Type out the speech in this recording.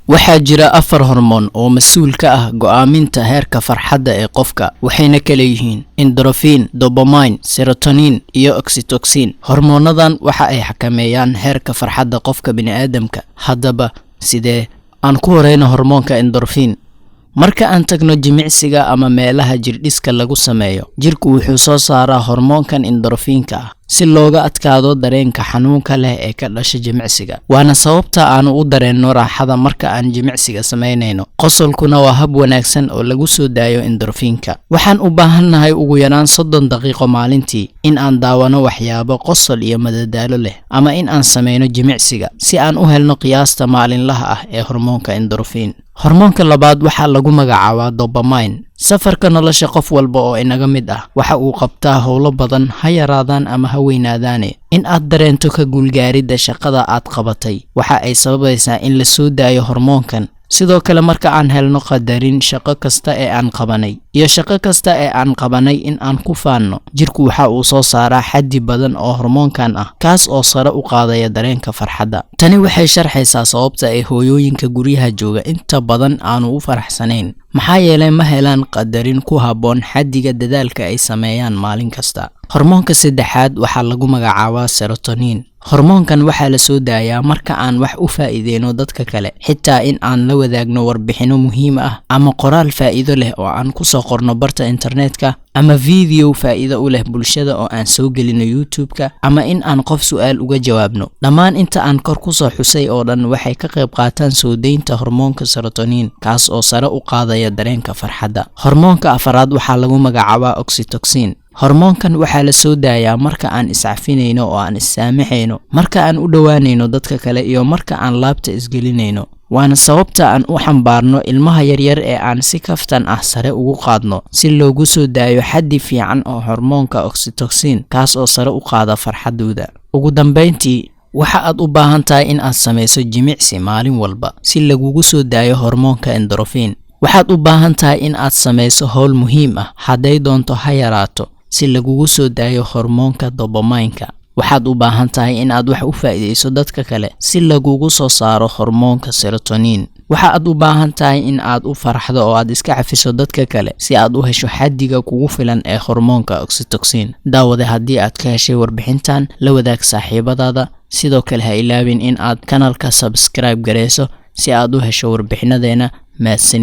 Waxaa jira afar hormoon oo mas'uul ka ah go'aaminta heerka farxadda ee qofka, waxayna kala yihiin endorphin, dopamine, serotonin iyo oxytocin. Hormoonadan waxa ay xakameeyaan heerka farxadda qofka bini'aadamka. Haddaba, sidee? Aan ku horeyno hormoonka endorphin. Marka aan tagno jimicsiga ama meelaha jirdhiska lagu sameeyo, jirku wuxuu soo saaraa hormoonkan endorphin-ka ah si looga adkaado dareenka xanuunka leh ee ka dhasha jimicsiga. Waana sababta aanu u dareenno raaxada marka aan jimicsiga samaynayno. Qosolkuna waa hab wanaagsan oo lagu soo daayo endorphin-ka. Waxaan u baahannahay ugu yaraan 30 daqiiqo maalintii in aan daawano waxyaabo qosol iyo madadaalo leh ama in aan sameyno jimicsiga si aan u helno qiyaasta maalinlaha ah ee hormoonka endorphin. Hormoonka labaad waxaa lagu magacaabaa dopamine. Safarka nolosha qof walba oo inaga mid ah waxa uu qabtaa howlo badan, ha yaraadaan ama ha weynaadaane. In aad dareento ka guulgaaridda shaqada aad qabatay waxa ay sababaysaa in la soo daayo hormoonkan. Sidoo kale, marka aan helno qadarin shaqo kasta ee aan qabanay iyo shaqo kasta ee aan qabanay in aan ku faanno, jirku waxa uu soo saaraa xaddi badan oo hormoonkan ah, kaas oo sare u qaadaya dareenka farxadda. Tani waxay sharxaysaa sababta ay hooyooyinka guryaha jooga inta badan aanu u faraxsanayn, maxaa yeelay ma helaan qadarin ku habboon xaddiga dadaalka ay sameeyaan maalin kasta. Hormoonka saddexaad waxaa lagu magacaabaa serotonin. Hormoonkan waxaa la soo daayaa marka aan wax u faa'iideyno dadka kale, xitaa in aan la wadaagno warbixino muhiim ah ama qoraal faa'iido leh oo aan ku soo qorno barta internetka, ama video faa'iido u leh bulshada oo aan soo gelino YouTube-ka, ama in aan qof su'aal uga jawaabno. Dhammaan inta aan kor ku soo xusay oo dhan waxay ka qayb qaataan soo deynta hormoonka serotonin, kaas oo sare u qaadaya dareenka farxadda. Hormoonka afaraad waxaa lagu magacaabaa oxytocin. Hormoonkan waxaa la soo daayaa marka aan iscafinayno oo aan issaamaxayno, marka aan u dhowaanayno dadka kale iyo marka aan laabta isgelinayno. Waana sababta aan u xambaarno ilmaha yaryar ee aan si kaftan ah sare ugu qaadno si loogu soo daayo xaddi fiican oo hormoonka oxytocin, kaas oo sare u qaada farxaddooda. Ugu dambeyntii, waxa aad u baahan tahay in aad samayso jimicsi maalin walba si lagugu soo daayo hormoonka endorphin. Waxaad u baahan tahay in aad samayso howl muhiim ah, hadday doonto ha yaraato, si lagugu soo daayo hormoonka dopamine-ka. Waxaad u baahan tahay in aad wax u faa'iideyso dadka kale si lagugu soo saaro hormoonka serotonin. Waxa aad u baahan tahay in aad u faraxdo oo aad iska cafiso dadka kale si aad u hesho xaddiga kugu filan ee hormoonka oxytocin. Daawade, haddii aad ka heshay warbixintan, la wadaag saaxiibadaada. Sidoo kale, ha ilaawin in aad kanalka subscribe gareyso si aad u hesho warbixinadeena. Mahadsanid.